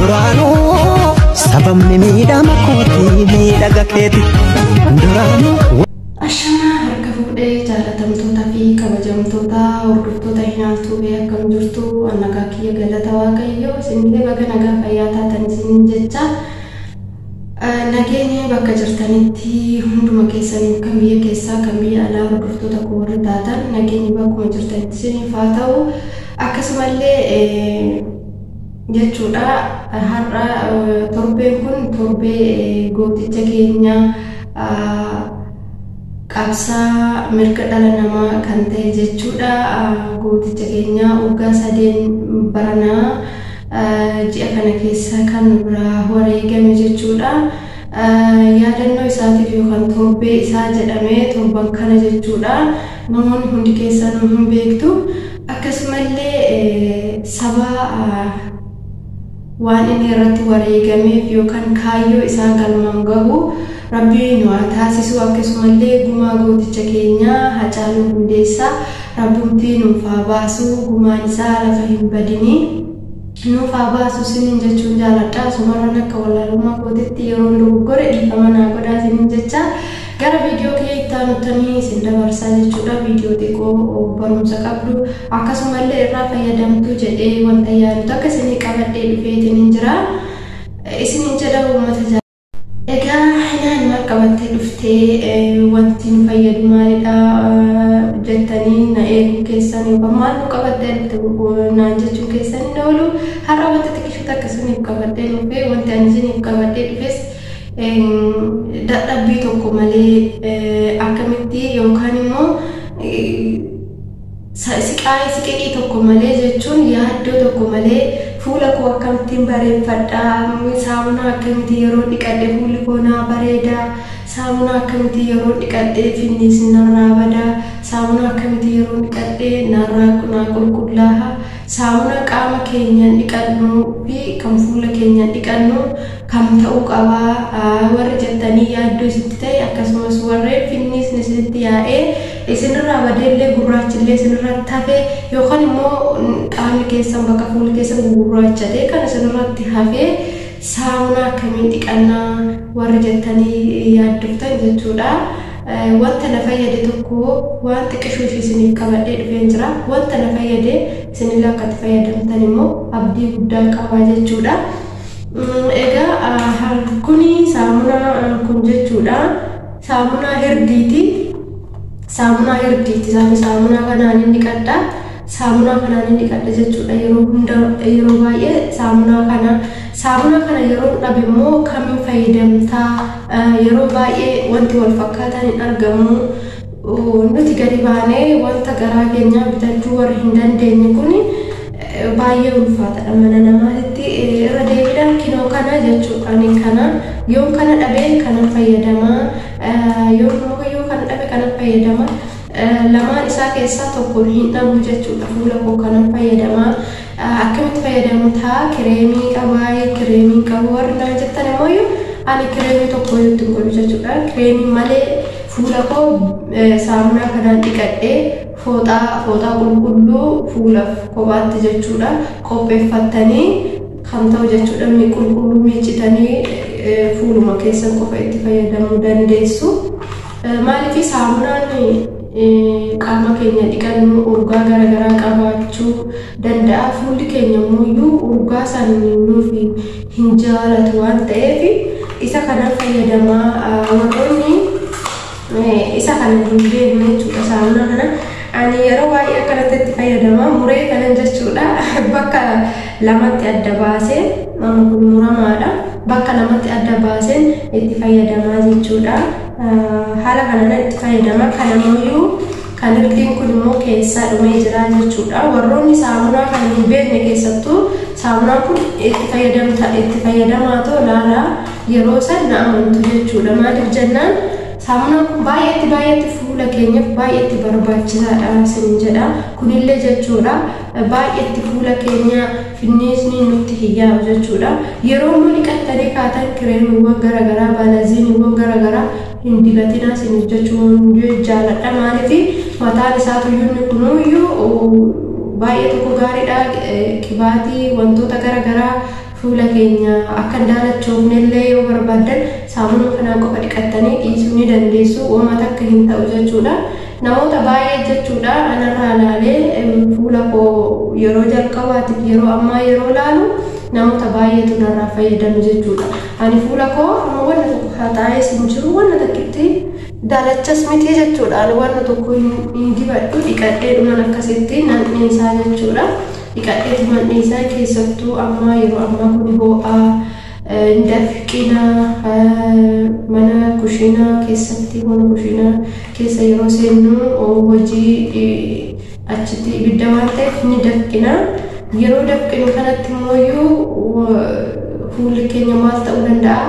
Duraanuu sababni miidhama kootii miidhaga keeti duraanuu. Ashamaa harka fuudhee jaalatamtoota fi kabajamtoota hordoftoota Hinaaftuu bee, akkam jirtu? Nagaa kiyya, galata Waaqayyoo. Isinillee baga nagaa fayyaa taatan isiniin jecha. Nageenyi bakka jirtanitti hunduma keessanii, kan biyya keessaa kan biyya alaa, hordoftoota koo warri taatan, nageenyi bakkuma jirtanitti isiniif haa ta'u. Akkasumallee jechuudha, har'a torbeen kun torbee gooticha keenya qabsaa mirga dhala namaa kan ta'e jechuudha. Gooticha keenya waggaa 3 baranaa ji'a kana keessa kan nu biraa wareegame jechuudha. Yaadannoo isaatiif yookaan torbee isaa jedhamee torban kana jechuudha. Namoonni hundi keessanuu hin beektu. Akkasumallee saba waan inni irratti wareegameef yookaan kaayyoo isaa galmaan gahu Rabbi nu haa taasisu. Akkasumallee gumaa gooticha keenyaa Hacaaluu Hundeessaa Rabbumtii nuuf haa baasu, gumaan isaa lafa hin badinii nuuf haa baasu isiniin jechuun jaaladha. Asumarran akka wallaalummaa kootitti yeroon dogoggore dhiifama naa godhaa isiniin jecha, gara viidiyoo kiyya itti aanuttanii isin dabarsaa jechuudha. Viidiyoo xiqqoo barumsa qabdu, akkasumallee irraa fayyadamtu jedhee wanta yaadu akka isinii qabadhee dhufeetiin jira. Isiniin jedha uummata. Egaa Hinaan maal qabattee dhuftee, wanti nu fayyadu maalidha jettanii na eeguu keessan yookaan maal nu qabattee dhufte naan jechuun keessan hin oolu. Har'a wanta xiqqishoota akkasiniif qabadhee dhufee, wanti ani isiniif qabadhee dhufes dadhabbii tokko malee akkamitti yookaan immoo siqaayii siqiqii tokko malee, jechuun yaaddoo tokko malee, fuula koo akkamittiin bareeffadhaa, saamunaa akkamitti yeroo dhiqadhe fuulli koo naa bareedaa, saamunaa akkamitti yeroo dhiqadhe finniisni narraa badaa, saamunaa akkamitti yeroo dhiqadhe narraa naa qulqullaa'a, saamunaa qaama keenyaan dhiqannuu fi kan fuula keenyaan dhiqannu kam ta'uu qabaa warri jettanii yaaddoo isitti ta'e, akkasumas warreen finniisni isinitti yaa'ee isinirraa badeellee gurraachillee isinirratti hafe, yookaan immoo qaamni keessan bakka fuulli keessan gugurraachatee kan isinirratti hafee, saamunaa akkamiin dhiqannaa warri jettanii yaaddoftan jechuudha. Wanta na fayyade tokko waan xiqqishuu ishee isiniif qabadhee dhufeen jira. Wanta na fayyade isinillee akka itti fayyadamtan immoo abdii guddaa qabaa jechuudha. Egaa kuni saamunaa kun jechuudha. Saamunaa hirdiiti. Saamunaa hirdiiti. Saamunaa kanaan inni dhiqadha. Saamunaa kanaan inni dhiqadha jechuudha. Yeroo hunda, yeroo baay'ee saamunaa kana. Saamunaa kana yeroo dhabe immoo kamiin fayyadamtaa? Yeroo baay'ee wanti wal fakkaataan hin argamu. Nuti gadi baanee wanta garaa keenyaa bitachuu warri hin dandeenye kuni baay'ee ulfaataadha mana namaatitti. Irra deebiidhaan kinoo kana jechuudha. Ani kana yoon kana dhabee kana fayyadamaa, yoo kana dhabe kana fayyadama. Lamaan isaa keessaa tokko hin dhabu jechuudha. Fuula koo kana fayyadamaa. Akkamitti fayyadamtaa, kireemii qabaa, kireemii qabu warri naan jettan immoo, ani kireemii tokko itti godhu jechuudha. Kireemii malee fuula koo saamunaa kanaan dhiqadhee, fooxaa qulqulluu fuulaaf kophaatti jechuudha qopheeffattanii kan ta'u jechuudha, qulqulluu miiccitanii fuuluma keessan qofa itti fayyadamuu dandeessu. Maaliif saamunaan qaama keenya dhiqannu urgaa garaagaraa qabaachuu danda'a. Fuulli keenya immoo urgaa san nuuf hin jaalatu waan ta'eef isa kana fayyadamaa. Warroonni isa kana hin beekne jechuudha, saamunaa kana ani yeroo baay'ee akkanatti itti fayyadama. Muree kanan jechuudha bakka lamatti adda baasee, amma kun muramaadha, bakka lamatti adda baaseen itti fayyadamaa jechuudha. Haala kanaan itti fayyadama. Kanamooyyuu kan irdiin kun immoo keessaa dhumee jira jechuudha. Warroonni saamunaa kana hin beekne keessattuu saamunaan kun itti fayyadamta, itti fayyadamaa too laalaa, yeroo san na amantu jechuudha. Maaliif jennaan, saamunaan kun baay'eetti baay'eetti fuula keenyaaf baay'eetti barbaachisaadha isin jedha. Kunillee jechuudha baay'eetti fuula keenya finniisni nutti hin yaa'u jechuudha. Yeroo immoo dhiqattanii kaatan kireemiiwwan garaagaraa, baalaziiniiwwan garaagaraa hin dibatinaa isin jechuun jaaladha. Maaliif, mataan isaatu inni kunuyyuu baay'ee tokko gaariidha. Qibaatii wantoota garaagaraa Fuula keenya akka hin daalachoofne illee yoo barbaaddan saamunaa kanaan qofa dhiqattanii dhiisuu ni dandeessu. Uummata akka hin ta'u jechuudha. Namoota baay'ee jechuudha anarraa laalee fuula koo yeroo jalqabaatiif yeroo ammaa yeroo laalu namoota baay'eetu narraa fayyadamu jechuudha. Ani fuula koo amma wanna tokko haxaa'ees hin jiru, wanna takkitti daalachas miti jechuudha. Ani wanna tokko hin dibadhu, dhiqadhee dhuman akkasitti nan dhiisaa jechuudha. Dhiqadheetuman dhiisaa. Keessattuu ammaa yeroo ammaa kun ho'aa dafqina, mana kushiinaa keessatti, mana kushiinaa keessa yeroo seennu hojii achitti ibidda waan ta'eef ni dafqina. Yeroo dafqinu kanatti immoo fuulli keenya maal ta'uu danda'a?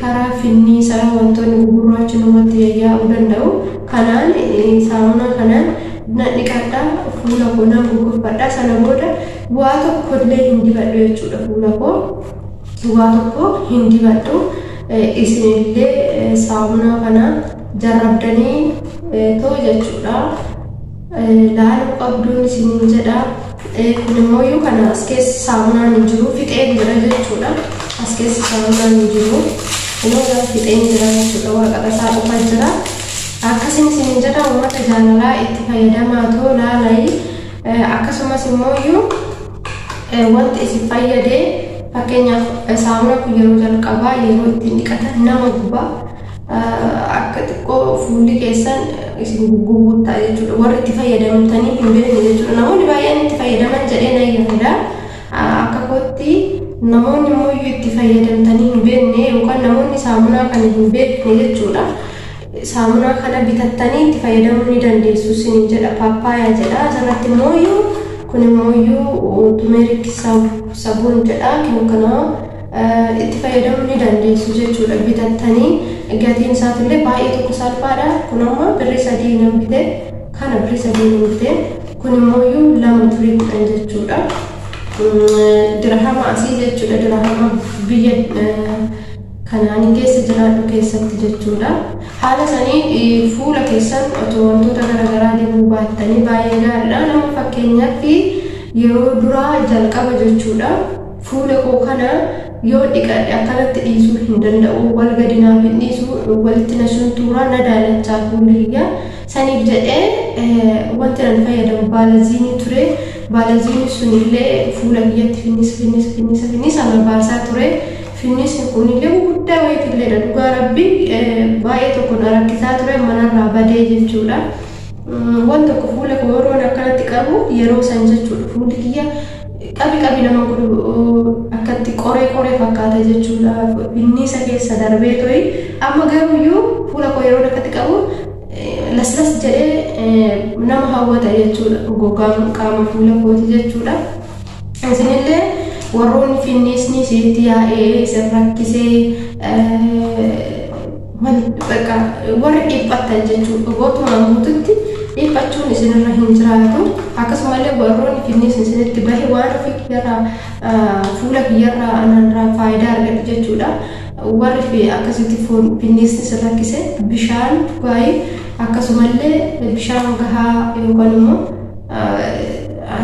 Karaa finniisaa wantoonni gugurraachi nurratti yaa'uu danda'u. Kanaan saamunaa kanaan nan dhiqadha, fuula koo nan goggoffadha. Sana booda waa tokko illee hin dibadhu jechuudha fuula koo. Waa tokko hin dibadhu. Isinillee saamunaa kana jarrabdanii too jechuudha. Laaluu qabduun isiniin jedha. Kun immoo kana as keessa saamunaan hin jiru, fixeen jira jechuudha. As keessa saamunaan hin jiru. Kunoo fixeen jira jechuudha. Waaqa tasaa dhufaa jira. Akkasiin isiniin jedha, uummata jaalalaa, itti fayyadamaa too laalai. Akkasumas immoo wanti isin fayyadee, fakkeenyaaf saamunaa kun yeroo jalqabaa yeroo ittiin dhiqatan nama guba. Akka xiqqoo fuulli keessan isin guggubuu ta'a jechuudha. Warri itti fayyadamtanii hin beekne jechuudha. Namoonni baay'een itti fayyadaman jedhee nan yaada. Akka kootti namoonni immoo itti fayyadamtanii hin beekne yookaan namoonni saamunaa kana hin beekne jechuudha. Saamunaa kana bitattanii itti fayyadamuu ni dandeessu isiniin jedha. Paappaayaa jedha. Asirratti immoo kun immoo turmeric sabuun jedha. Kana itti fayyadamuu ni dandeessu jechuudha bitattanii. Gatiin isaatillee baay'ee tokko salphaadha. Kun ammoo birrii 3 nan bite. Kana birrii 3 nan bite. Kun immoo 2 turii 10 jechuudha. Dirhama asii jechuudha. Dirhama biyya kanaan keessa jiraadhu keessatti jechuudha. Haala sanii fuula keessan otoo wantoota garaagaraa dibuu baattanii baay'ee gaariidha. Nama fakkeenyaaf yeroo duraa jalqaba jechuudha. Fuula koo kana yoo dhiqadhe akkanatti dhiisuu hin danda'u. Wal gadi naaf hin dhiisu, walitti na shuntuuraa, na daalachaa fuulli kiyya. Saniif jedhee wanti nan fayyadamu baalaziinii ture. Baalaziinii sunillee fuula kiyyatti finnisa finnisa finnisa finnisa na baasaa ture. Finnisni kunillee guddaa wayiitillee dhugaa rabbi baay'ee tokko na rakkisaa ture, manarraa badee jechuudha. Waan tokko fuula koo yeroon akkanatti qabu yeroo san jechuudha, fuulli kiyya qabi qabi nama godhu, akkatti qoree qoree fakkaata jechuudha. Finnisa keessa darbee to'i. Amma garuuyyuu fuula koo yeroon akkatti qabu laslas jedhee nama hawwata jechuudha. Gogaan qaama fuula kooti jechuudha. Isinillee warroonni finnisni isinitti yaa'ee isin rakkisee warri dhiphattan jechuudha. Gootumaan guututti dhiphachuun isinirra hin jiraatu. Akkasumallee warroonni finnisni isinitti bahe, waan ofii kiyyarraa, fuula kiyyarraa anarraa faayidaa argatu jechuudha. Warri akkasitti finnisni isin rakkise bishaan dhugaayii, akkasumallee bishaan gahaa yookaan immoo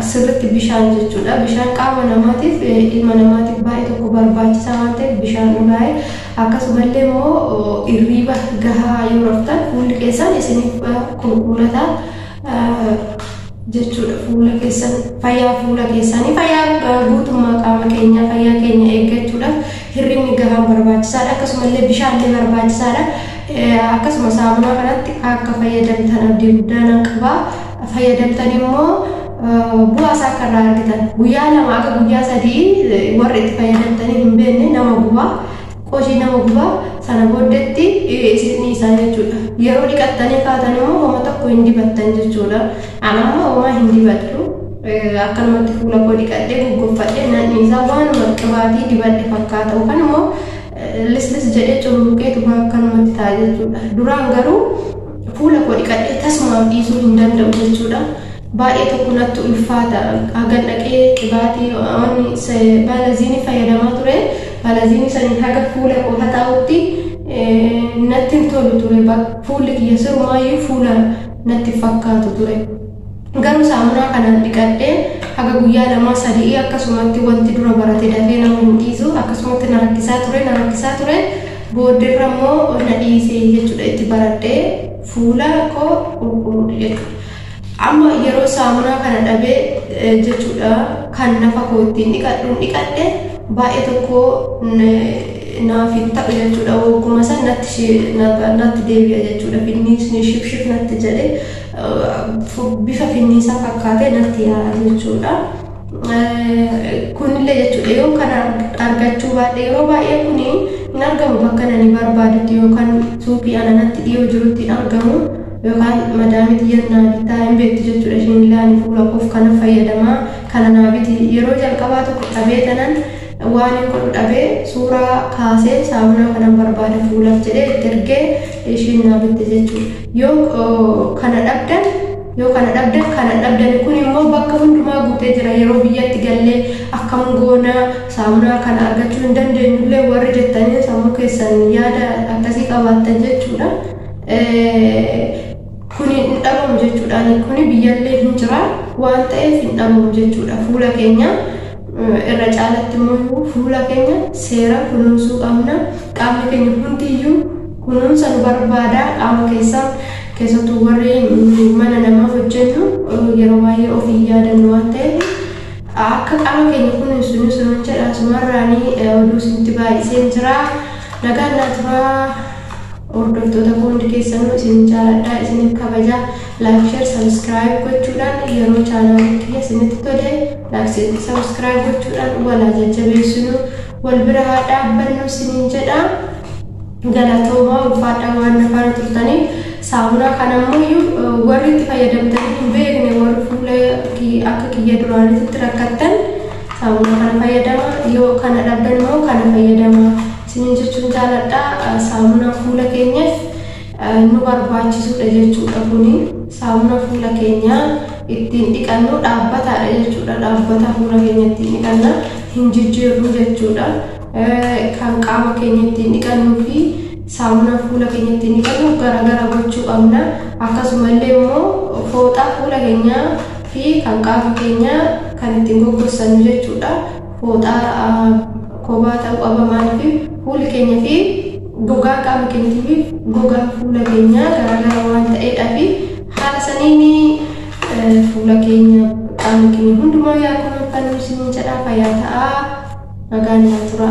sirriitti bishaan jechuudha. Bishaan qaama namaatiif, ilma namaatiif baay'ee tokko barbaachisaa waan ta'eef bishaan dhugaa'e. Akkasumallee immoo irriiba gahaa yoo raftan fuulli keessan isiniif qulqullata jechuudha. Fuula keessan, fayyaa fuula keessanii, fayyaa guutummaa qaama keenyaa, fayyaa keenya eeggachuudhaaf hirribni gahaan barbaachisaadha. Akkasumallee bishaanillee barbaachisaadha. Akkasuma saamunaa kanatti akka fayyadamtan abdii guddaa nan qaba. Fayyadamtan immoo bu'aa isaa akka irraa argitan. Guyyaa 2 akka guyyaa 3 warri itti fayyadamtanii hin beekne nama gubaa. Qoshii nama gubaa, sana booddeetti isin dhiisaa jechuudha. Yeroo dhiqattanii kaatan immoo homa tokko hin dibattan jechuudha. Ana ammoo homaa hin dibadhu. Akkanumatti fuula koo dhiqadhee goggoffadhee nan dhiisaa, waanuma qibaatii dibadhe fakkaata yookaan immoo lislis jedhee cululuqeetuma akkanumatti ta'a jechuudha. Duraan garuu fuula koo dhiqadhee tasumaaf dhiisuu hin danda'u jechuudha. Baay'ee tokko natti ulfaata. Hagan dhaqee qibaatii baalaziinii fayyadamaa ture. Baalaziinii saniin haga fuula koo haxaa'utti natti hin tolu ture. Fuulli kiyya sirumaayyuu fuula natti fakkaatu ture. Garuu saamunaa kanaan dhiqadhee Haga guyyaa 2 3 akkasumatti wanti dura barate dafee nama hin dhiisu, akkasumatti na rakkisaa ture, na rakkisaa ture. Booddeerra immoo na dhiisee jechuudha, itti baradhee fuula koo qulqulluu jechuudha. Amma yeroo saamunaa kana dhabee jechuudha, kan nafa koo ittiin dhiqadhuun dhiqadhe, baay'ee tokko naaf hin ta'u jechuudha. Wagguma san natti deebi'a jechuudha. Finniisni shif natti jedhe, bifa finniisaa fakkaatee natti yaa'a jechuudha. Kunillee jechuudha, yoo kana argachuu baadhe, yeroo baay'ee kuni hin argamu bakka nani barbaadutti, yookaan suuqii ana natti dhiyoo jirutti hin argamu, yookaan madaamii xiyyan naa bitaa hin beektu jechuudha. Isheen illee ani fuula koof kana fayyadamaa, kana naa biti. Yeroo jalqabaa tokko dhabee tanan waan hin godhu dhabee, suuraa kaasee saamunaa kanan barbaada fuulaaf jedhee itti ergee, isheen naa bitte jechuudha. Yoo kana dhabdan, yoo kana dhabdan, kana dhabdan, kun immoo bakka hundumaa guutee jira. Yeroo biyyatti gallee akkam goona, saamunaa kana argachuu hin dandeenyullee warri jettanii sammuu keessan yaada akkasii qabaattan jechuudha. Kuni hin dhabamu jechuudha. Kuni biyyallee hin jira waan ta'eef hin dhabamu jechuudha. Fuula keenya irra caalatti immoo fuula keenya seera kunuunsuu qabna. Qaamni keenya hundiyyuu kunuunsa nu barbaada. Qaama keessaa keessattuu warri mana namaa hojjennu yeroo baay'ee ofii yaadannu waan ta'eef, akka qaama keenya kunuunsinu sunuun jedha. Sumarraanii oduu isinitti baay'iseen jira. Nagaan naa turaa. Hordoftoota koo hundi keessanuu isin jaaladha, isiniif kabaja. Like, share, subscribe gochuudhaan, yeroo chaanaalii kiyya isinitti tole like, subscribe gochuudhaan walaa jajjabeessinu, wal bira haa dhaabbannu isiniin jedha. Galatoomaa, ulfaadhaa waan na faana turtaniif. Saamunaa kana ammoo warri itti fayyadamtanii hin beekne, warri fuula akka kiyya duraanitti rakkattan, saamunaa kana fayyadama. Yoo kana dhabdan immoo kana fayyadama isiniin jechuun jaaladha. Saamunaa fuula keenyaaf nu barbaachisudha jechuudha. Kuni saamunaa fuula keenyaa ittiin dhiqannu dhaabbataadha jechuudha. Dhaabbata fuula keenya ittiin dhiqanna, hin jijjiirru jechuudha. Kan qaama keenya ittiin dhiqannuu fi saamunaa fuula keenya ittiin dhiqannu garagara gochuu qabna. Akkasumallee immoo fooxaa fuula keenyaa fi kan qaama keenyaa kan ittiin goggossannu jechuudha. Fooxaa kophaa ta'uu qaba. Maaliif? Fuulli keenya fi gogaan qaama keenyatii fi gogaan fuula keenyaa garagara waan ta'eedhaa fi haala saniin fuula keenya, qaama keenya hundumaa yaa kunuunfannu isiniin jedha. Fayyaa ta'aa, nagaan naa tura.